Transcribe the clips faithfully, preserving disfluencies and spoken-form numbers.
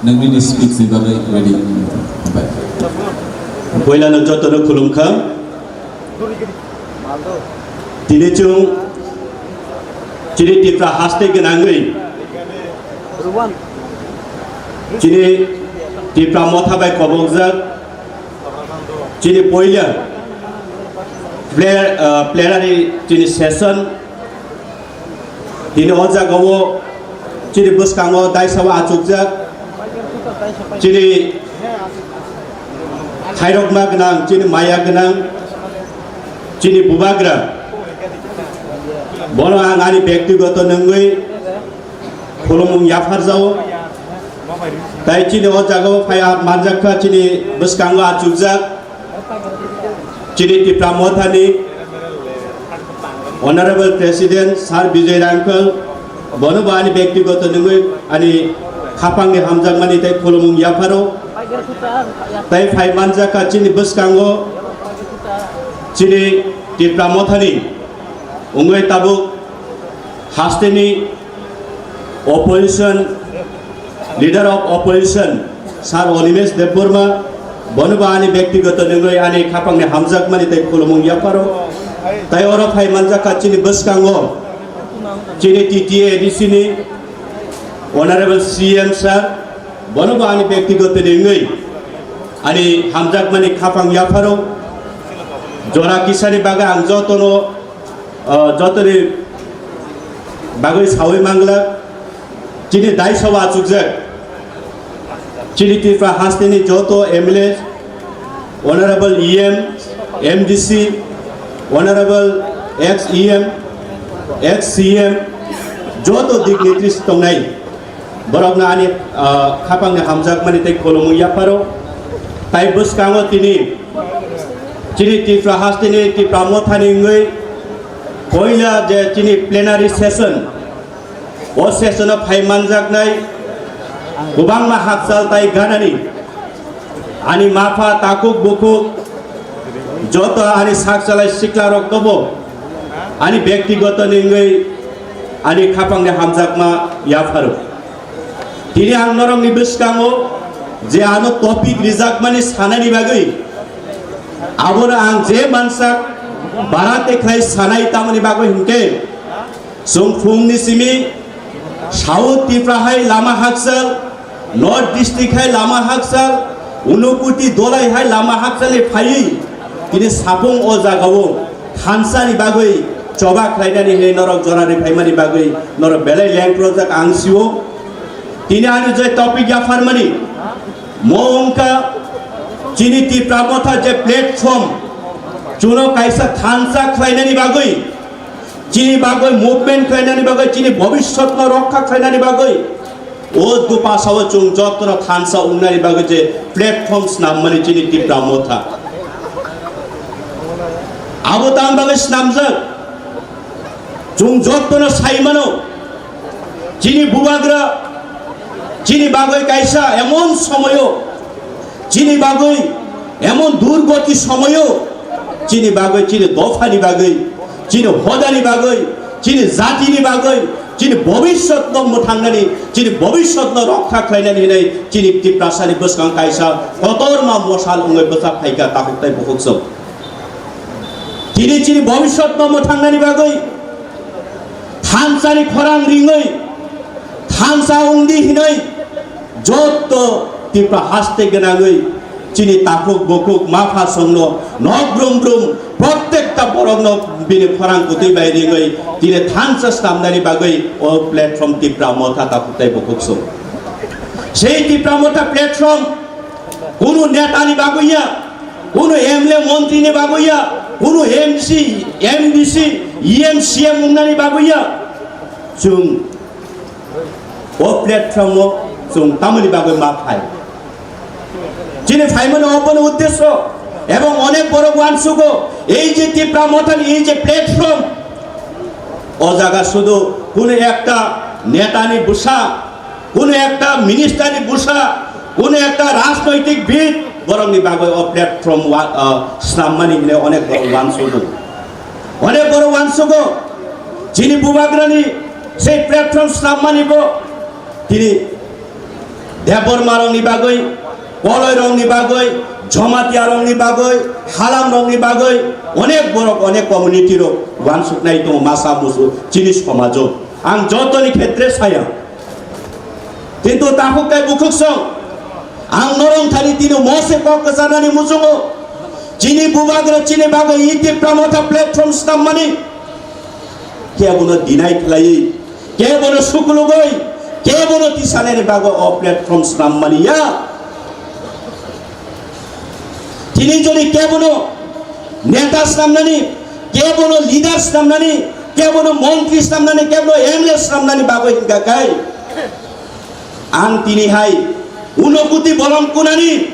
Nangni speech ni bagwi ready. Hambai. Poilano jotono khulumkha. Tini chwng chini Tipra haste gwnangwi chini Tipra motha bai kobokjak chini poila pler-, ah, plenary chini session. Tini o jagao chini bwskango daisao achukjak chini khairokma gwnang, chini maya gwnang, chini bubagra. Bono ang ani bektigoto nungwi khulumung yapharjao. Tai chini o jagao phai manjakha chini bwskango achukjak chini Tipra Mothani Honorable President Sir Bijoy Rangkhal, bono bo ani bektigoto nungwi ani khapangni hamjakmani tei khulumung yapharo. Tai phai manjakha chini bwskango chini Tipra Mothani wngwi tabuk hasteni opposition, leader of opposition, Sir Animesh Debbarma, bono bo ani bektigoto nungwi ani khapangni hamjakmani tei khulumung yapharo. Tai oro phai manjakha chini bwskango chini T T A A D C ni Honorable C M Sir, bono bo ani bektigoto nungwi ani hamjakmani khapang yapharo. Jora kisani bagwi ang jotono, ah, jotoni bagwi sawi mangla. Chini daisao achukjak chini Tripura hasteni joto M L A, Honorable E M, M D C, Honorable ex E M, ex C M, joto dignitaries tongnai, borokno ani, ah, khapangni hamjakmani tei khulumung yapharo. Tai bwskango tini chini Tripura hasteni Tripura mothani wngwi poila je chini plenary session, o session-o phai manjaknai kwbangma hakchal tai ganani ani mapha takhuk bukhuk joto ani sakchalai siklaroknobo ani bektigoto nungwi ani khapangni hamjakma yapharo. Tini ang norokni bwskango je ano topic rijakmani sanani bagwi, abono ang je mansak barate khlai sanai tamoni bagwi hinkhe, chwng phungni simi South Tripura hai lama hakchal, North District hai lama hakchal, Unakoti Dolai hai lama hakchal ni phaiwi tini sapung o jagao thansa ni bagwi choba khlainani hinwi norok jora ri phaimani bagwi norok belai lengprojak ang sio. Tini ani je topic yapharmani, mo wngkha chini Tripura motha je platform, chuno kaisa thansa khlainani bagwi, chini bagwi movement khlainani bagwi, chini bhobishyotno rokha khlainani bagwi, o dopasao chwng jotono thansa wngnani bagwi je platform snammani chini Tripura motha. Abo tang bagwi snamjak, chwng jotono sai mano, chini bubagra, chini bagwi kaisa emon somoyo, chini bagwi emon durgoti somoyo, chini bagwi, chini dophani bagwi, chini hodani bagwi, chini jatini bagwi, chini bhobishyotno mwthangnani, chini bhobishyotno rokha khlainani hinwi chini Tiprasani bwskango kaisa kotorma mosal wngwi bwsa phaikha takhuk tai bukhuk chwng. Tini chini bhobishyotno mwthangnani bagwi thansani khorang ringwi thansa wngdi hinwi jotto Tripura haste gwnangwi chini takhuk bukhuk mapha songno nok brum brum prottekta borokno bini khorang kwtwi bai ringwi tini thansa snamnani bagwi o platform Tripura motha takhuk tai bukhuk song. Sei Tripura motha platform kunu netani bagwi ya, kunu M L A montri ni bagwi ya, kunu M C, M D C, E M, C M wngnani bagwi ya. Chwng o platform o chwng tamoni bagwi ma phai. Chini phaimani obono uddesyo ebong onek borok uansugo ei je Tipra Mothani ei je platform, o jaga sudu kunu ekta netani bwsa, kunu ekta minister ni bwsa, kunu ekta rajnoitik bid borokni bagwi o platform wa-, ah, snammani hinwi onek borok uansugo. Onek borok uansugo chini bubagrani sei platform snammani bo tini Debbarma rokni bagwi, Koloi rokni bagwi, Jamatia rokni bagwi, Halam rokni bagwi, onek borok, onek community rok wansuknai tongo, masa musu chini somajo. Ang jotoni khetre saya. Kintu takhuk tei bukhuk song, ang norong thani tini mose kok kwcharnani muchungo. Chini bubagra chini bagwi E T Pramotha platform snammani kebono deny khlaiwi, kebono suklugwi, kebono tisanani bagwi o platform snammani ya. Tini jodi kebono neta snamnani, kebono leader snamnani, kebono montri snamnani, kebono M L A snamnani bagwi hinkha khe, ang tini hai unokuti bolong kunani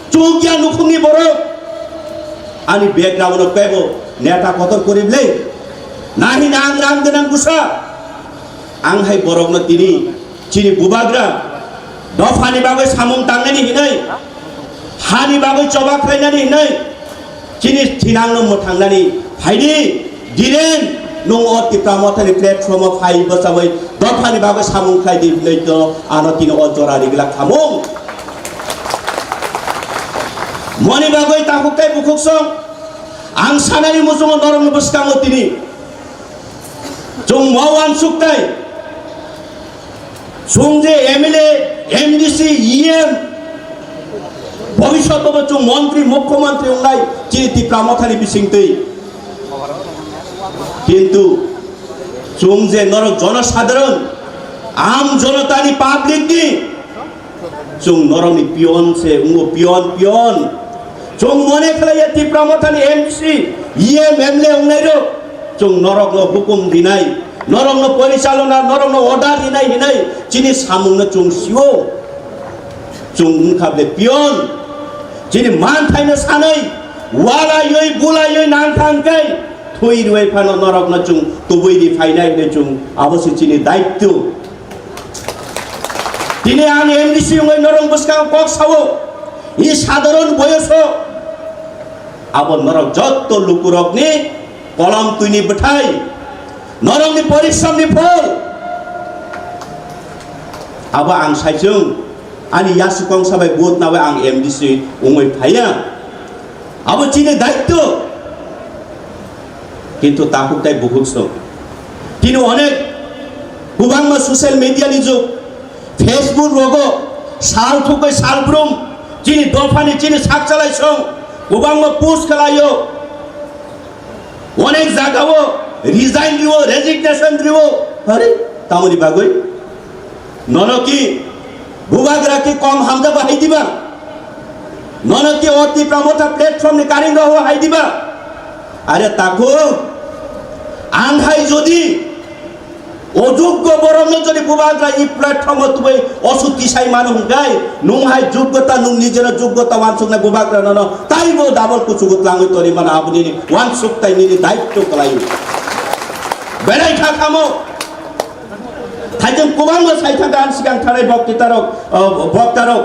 chukya nukhungni borok, ani background o kebo neta kotor korible, nahi na ang rang gwnang busa, ang hai borokno tini chini bubagra dophani bagwi samung tangnani hinwi, hani bagwi choba khlainani hinwi, chini thinangno mwthangnani phaidi, Dhiren, nwng o Tipra Mothani platform o phai bwchawi dophani bagwi samung khlai di hinwi to ano tini o jora rigla khamung. Moni bagwi takhuk tei bukhuk song, ang sanani muchungo norokni bwskango tini chwng mo wansuk tai. Chwng je M L A, M D C, E M, bhobishyot bo chwng montri, mukhyamantri wngnai chini Tipra Mothani bisingtwi. Kintu chwng je norok jonosadharon, aam jonotani, public ni, chwng norokni peon se wngo, peon, peon. Chwng mone khlaiya Tipra Mothani M C, E M, M L A wngnai rok. Chwng norokno hukum rinai, norokno porichalona, norokno order rinai hinai chini samungno chwng sio. Chwng wngkha ble peon. Chini manthaino sanai, walaiwi, bulaiwi nangkha hwnkhe, thwi rwui phano norokno chwng tubui ri phainai hinwi chwng abo se chini daityo. Tini ang M D C wngwi norok bwskango kok sao, i sadharon boyoso abo norok jotto lukurokni kolom twini bwthai, norokni porishramni phol. Abo ang saichung ani yasukong sabai vote nawi ang M D C wngwi phaiya. Abo chini daityo. Kintu takhuk tai bukhuk song. Tini onek kwbangma social media ni jug, Facebook rogo sal thukwi sal brum chini dophani chini sakchalai song kwbangma post khlaio. Onek jagao resign riwo, resignation riwo. Are, tamoni bagwi? Nono ki bubagra ki kom hamjak ba hai diba? Nono ki o Tipra Motha platform ni karing rok hai diba? Are takhuk, ang hai jodi ojoggo borok no jodi bubagra i platform o tubui osuk tisai mano hwnkhe, nwng hai joggota, nwng nijera joggota wansuknai bubagra nono taibo double kuchugo twlangwi toni mano, aboni wansuk tai nini daityo kwlaio. Belai kha kamo. Thaijwng kwbangma sai thangkha ang sikang thanai boktitarok, o, boktarok.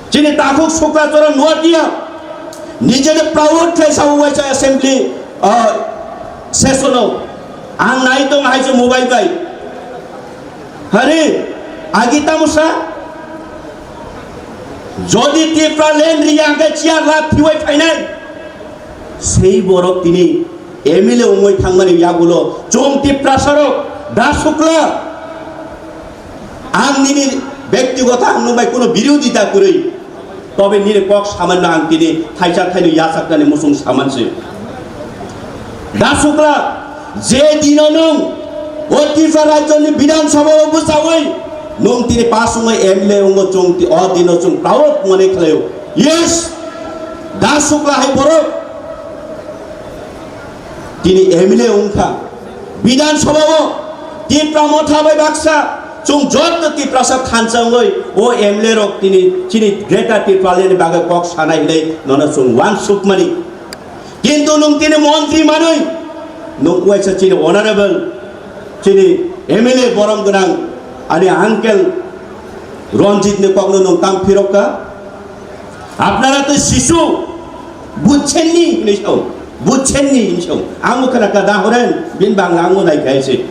Chini takhuk Suklacharan Nuatia nijeno proud khlai sao waisa assembly, o, session o. Ang nai tong hai se mobile bai. Hari, agi tamo sa? Jodi Tipraland riya hwnkhe chair la thiwai phainai. Sei borok tini M L A wngwi thangmani yagulo chwng Tiprasarok da Sukla. Ang nini bektigoto ang nwng bai kuno birodita kwrwi, tobe nini kok samanno ang tini thaisa thaino yachaknani muchung samansi. Da Sukla, je dino nwng o Tripura rajyoni Bidhan Sabha o bwchawi nwng tini pass wngwi M L A wngo, chwng ti-, o dino chwng proud mone khlaio. Yes, Da Sukla hai borok tini M L A wngkha. Bidhan Sabha o Tipra Motha bai baksa chwng jotto Tiprasa thansa wngwi o M L A rok tini chini Greater Tipraland ni bagwi kok sanai hinwi nono chwng wansukmani. Kintu nwng tini montri manwi, nwng waisa chini honorable, chini M L A borom gwnang ani uncle Ranjit ni kokno nwng tang phirok kha? Apnara to shishu, bujchenni hinwi sao, bujchenni hinwi sao. Ang khna kha da horen, bin bangla ang nai khai se.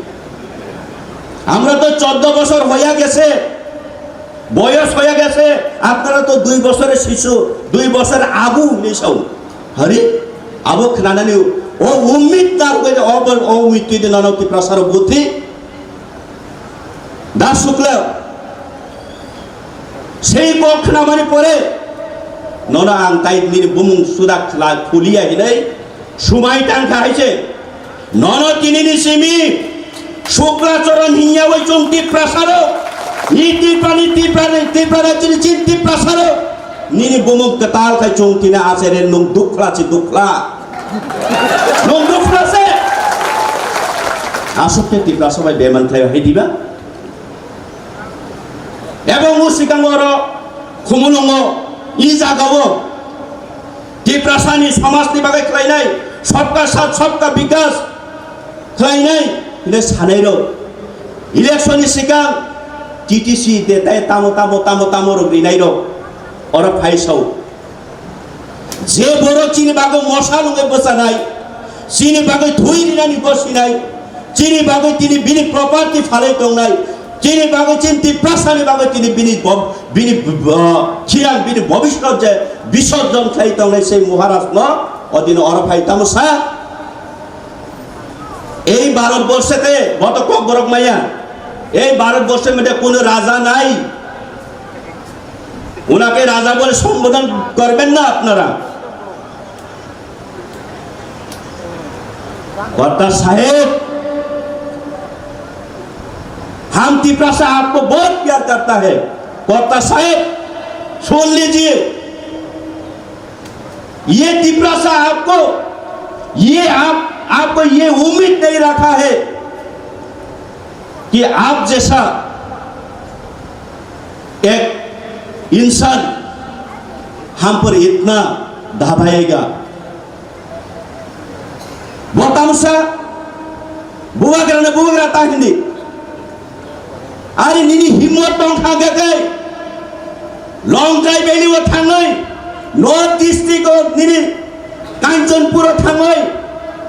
Amra to choddo bosor hoya gese. বয়স হয়ে গেছে, আপনারা তো দুই বছরের শিশু, দুই বছর আবু হিসাব। হরি, আবু খানানি, ও উম্মিদ তার কইলে, ও বল, ও উম্মিদ তুই দিন, নানা তুই প্রসার বুদ্ধি। দাস শুক্লা, সেই কক্ষণা মানে পরে, ননা আং তাই নির বুমুং সুদা খুলা খুলিয়া হিলাই, সুমাই টাংখা হাইছে। Nono tinini simi Suklacharan hinya bai chwng Tiprasa rok. Ni Tiprani Tiprani Tiprani chini chin Tiprasa rok. Nini bumung kwtal khai chwng tini asere nung dukla si dukla. Nung dukla se. Asuk te Tiprasa bai beman khai hai diba. Ebong o sikang oro Khumulwngo i jagao Tiprasani samajni bagwi khlainai, sabka saath sabka bikas khlainai hwnwi sanairok election ni sikang T T C de tai tamo tamo tamo tamo rok rinairok oro phaisao. Je borok chini bagwi mosa nungwi bwchanai, chini bagwi thwi rinani gosinai, chini bagwi tini bini property phalwi tongnai, chini bagwi chini Tiprasani bagwi tini bini bob-, bini b-, b-, khirang bini bobiswt je bisorjon khlai tongnai sei Maharaj no odino oro phai tamo sa. এই ভারতবর্ষেতে বত ককবরক মাইয়া, এই ভারতবর্ষের মধ্যে কোনো রাজা নাই। ওনাকে রাজা বলে সম্বোধন করবেন না আপনারা। কর্তা সাহেব, हम तिपरासा आपको बहुत प्यार करता है। কর্তা সাহেব, सुन लीजिए, ये तिपरासा आपको, ये आप, आपको ये उम्मीद नहीं रखा है कि आप जैसा एक इंसान हम पर इतना दबाएगा। Bo tamsa bubagrano bubagra ta hindi. Ari nini himmot tong kha khe kai Longkai Valley o thangwi, North District o nini Kanchanpur o thangwi,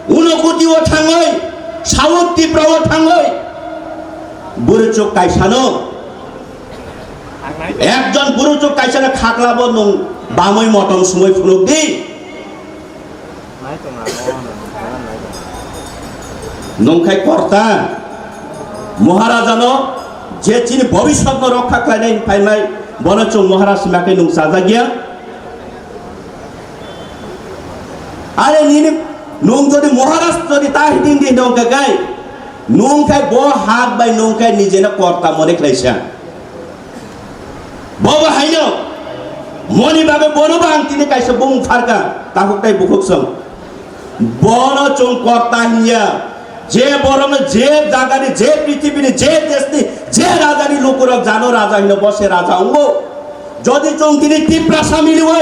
Unakoti o thangwi, South Tripura o thangwi, buruchuk kaisano, ekjon buruchuk kaisano khaklabo nung bamwi motom sumui phunuk di. Nungkhai korta Maharajano je chini bobiswtno rokha khlainai phaimai, bono chwng Maharaj hwnba khe nung chajak ya. Are nini nung jodi Maharaj jodi ta hiting di nung khe kai, nung khai bo hak bai nung khai nijeno korta mone khlaisa. Bobo haino moni bagwi bono bo ang tini kaisa bumung pharka, takhuk tai bukhuk song. Bono chwng korta hinya, je borokno je jagani, je prithibini, je deshni, je rajani lukurok jano raja hino, bo se raja wngo. Jodi chwng tini Tiprasa miliwi,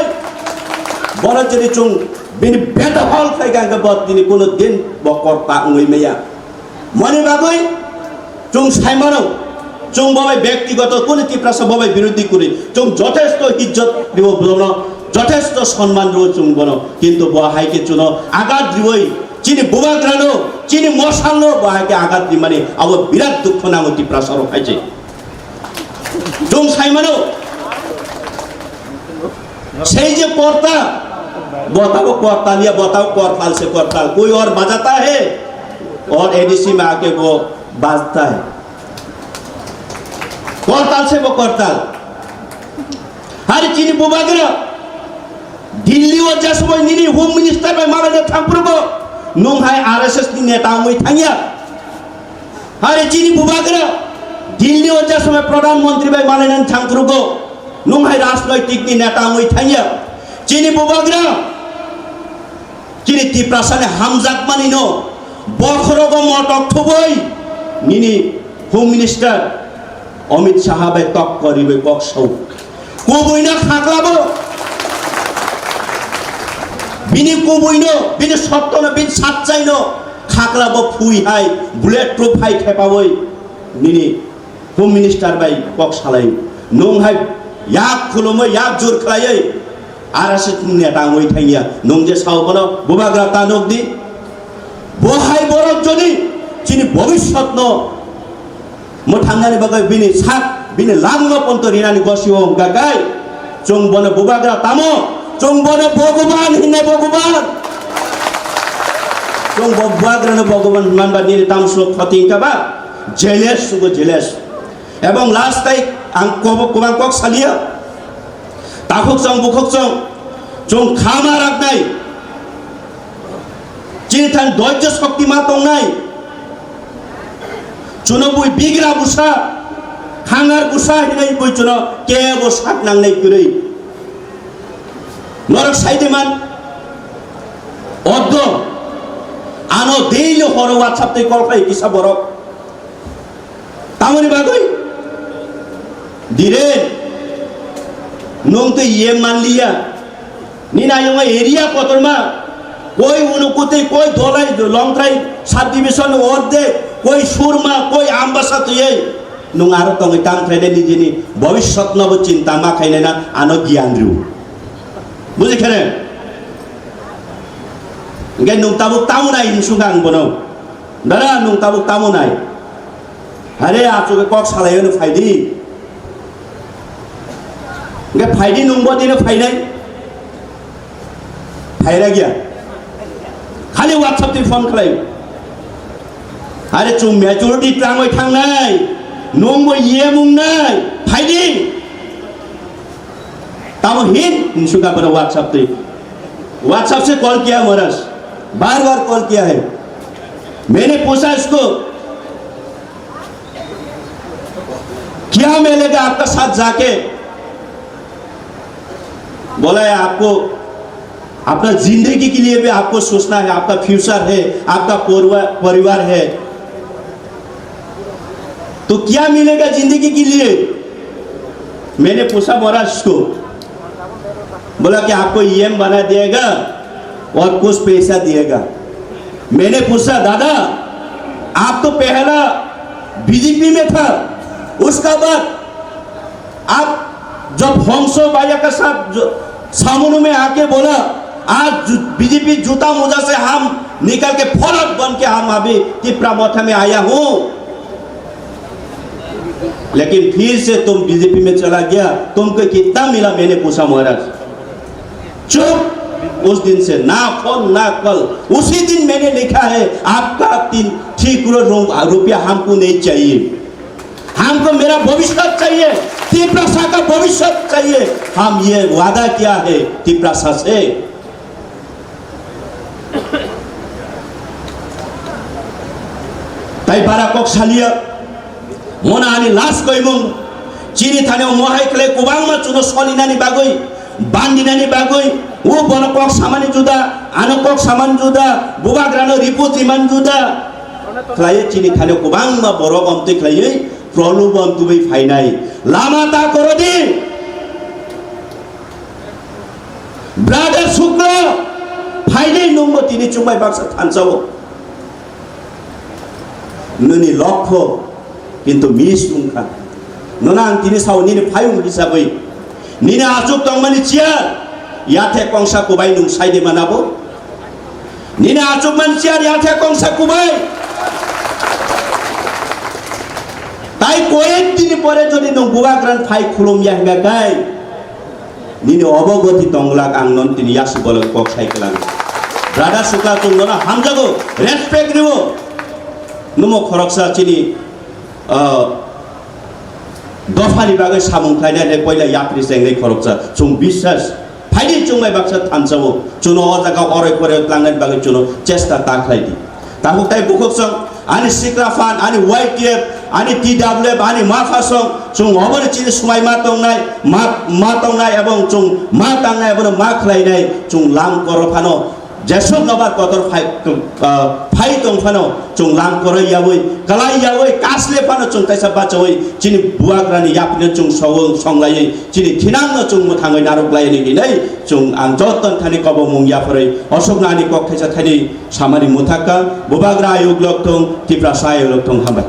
bono jodi chwng bini bedahol khlai kha, hwnkhe bo tini kuno din bo korta wngwi maya. Moni bagwi chwng sai mano, chwng bo bai bektigoto kunu Tiprasa bo bai birodhi kwrwi, chwng jothesto ijjot ribo bono, jothesto sonman ribo chwng bono, kintu bo hai khe chwngno agat riwi, chini bubagrano, chini mosalno bo hai khe agat rimani abo birat dukho nango Tiprasa rok hai se. Chwng sai mano, সেই যে কর্তা, बताओ কর্তা लिया, बताओ করতাল সে করতাল, कोई और बजाता है? और A D C में आके वो बाजता है। করতাল সে वो করতাল। Hari chini bubagra, Delhi o je somoi nini Home Minister bai malaina thangphuru bo, nung hai R S S ni neta wngwi thangya. Hari chini bubagra Delhi o je somoi Pradhan Mantri bai malainani thangphuru bo, nung hai rajnoitik ni neta wngwi thangya. Chini bubagra chini Tiprasa ni hamjakmani no bokhorogo motok thubui nini Home Minister Amit Shah bai tokko riwi kok sao. Kubuino khaklabo, bini kubuino, bini sottono, bini satchaino khaklabo phui hai bullet proof hai khepawi nini Home Minister bai kok salai. Nung hai yak khulumwi, yak jur khlaiwi R S S ni neta wngwi thangya. Nung je sao bono bubagra ta nuk di. Bo hai borok jodi chini bobiswtno mwthangnani bagwi bini sak Bini langma ponto rinani gosio wngkha kai. Chwng bono bubagra tamo, chwng bono Bhogoban hinai Bhogoban. Chwng bo bubagrano Bhogoban manba nini tamsok khoti wngkha ba? Jealous sugo jealous. Ebong last tai ang kobo kubang kok salia. Takhuk chwng bukhuk chwng, chwng khama raknai. Chini thani doijjo shokti ma tongnai. Chuno bui bigra busa, hangar busa hinai bui chuno kebo sak nangnai kwrwi. Norok saide man, oddo, ano daily horo WhatsApp tei call khai kisa borok. Tamoni bagwi? Dire, nwng twi ye manliya. Nini ayongo area kotorma, koi Unakoti, koi Dholai, Longtrai subdivision ordek, koi Surma, koi Ambasa twiwi. Nwng aro tongwi tang khlainai nijini bhobishyotnobo chinta ma khainai na ano giyan rw. Buji khene? Hingke nwng tabuk tamo nai hinwi swngkha ang bono. Dada, nwng tabuk tamo nai? Hare, achukhe kok salaio no phaidi. Hingke phaidi nwngbo dino phainai? Phaira giya. Khali WhatsApp twi phone khlai. Hare, chwng majority twlangwi thangnai. Nwngbo yemung nai. Phaidi. Tamo hin hinwi swngkha bono WhatsApp twi. WhatsApp se call kiya Maharaj. बार बार कॉल किया है। मैंने पूछा इसको, क्या मिलेगा आपका साथ जाके? बोला है, आपको अपना जिंदगी के लिए भी आपको सोचना है, आपका फ्यूचर है, आपका परिवार, परिवार है। तो क्या मिलेगा जिंदगी के लिए? मैंने पूछा महाराज को, बोला कि आपको ईएम बना दिएगा और कुछ पैसा दिएगा। मैंने पूछा, दादा, आप तो पहला बीजेपी में था, उसका बाद आप जब हंसो भैया के साथ जो सामने में आके बोला, आज जू-, बीजेपी जूता मोजा से हम निकल के फरक बन के हम अभी तिपरा मोर्चा में आया हूँ, लेकिन फिर से तुम बीजेपी में चला गया, तुमको कितना मिला? मैंने पूछा महाराज। चुप। उस दिन से ना फोन ना कॉल। उसी दिन मैंने लिखा है, आपका तीन, थ्री करोड़ रू-, रुपया हमको नहीं चाहिए। हमको मेरा भविष्य चाहिए, तिपरासा का भविष्य चाहिए। हम ये वादा किया है तिपरासा से। Tai bara kok salia, mona ani last koimung, chini thani o mohai khlai kwbangma chuno solinani bagwi, bandinani bagwi, o bono kok samani juda, ano kok samani juda, bubagrano report rimani juda, khlaiwi chini thani o kwbangma borok omtwi khlaiwi prolobon tubui phainai. Lama ta korodi. Brother Shukla, phaidi nwngbo tini chumbai baksa thansa o. Nini lokho kintu miss wngkha. Nono ang tini sao nini phayung hisabwi. Nini achuk tongmani chair, yathe kongsa kubai nwng saidi manabo. Nini achukmani chair yathe kongsa kubai. Tai koyek dini pore jodi nwng bubagrani phai khulum ya hingka kai. Nini obogoti tonglak ang non tini yasu bolok kok sai kelang. Brother Shukla chwng nono hamjago, respect riwo. Numo khoroksa chini, ah, dophani bagwi samung khlainai de koila yapri chengnai khoroksa. Chwng biswas phaidi chwng bai baksa thansa o. Chwngno o jaga oroi poroi tlangnai bagwi chwngno chesta ta khlai di. Tabuk tai bukhuk song, ani sikla phan, ani Y T F, ani T W F, ani mapha song, chwng oboni chini swmai ma tongnai, ma, ma tongnai, ebong chwng ma tangnai, abono ma khlainai, chwng lang koro phano, jesuk nobar kotor phai, ah, phai tong phano, chwng lang koroi yawi, kalai yawi, kasle phano chwng kaisa bachawi, chini bubagrani yapino chwng sowung songlaiwi, chini thinangno chwng mwthangwi narwk laini hinwi, chwng ang joto thani kobomung yapharwi, osokno ani kok thaisa thani, Samani muthaka, bubagra ayuk lok thung, Tiprasa ayuk lok thung, hambai.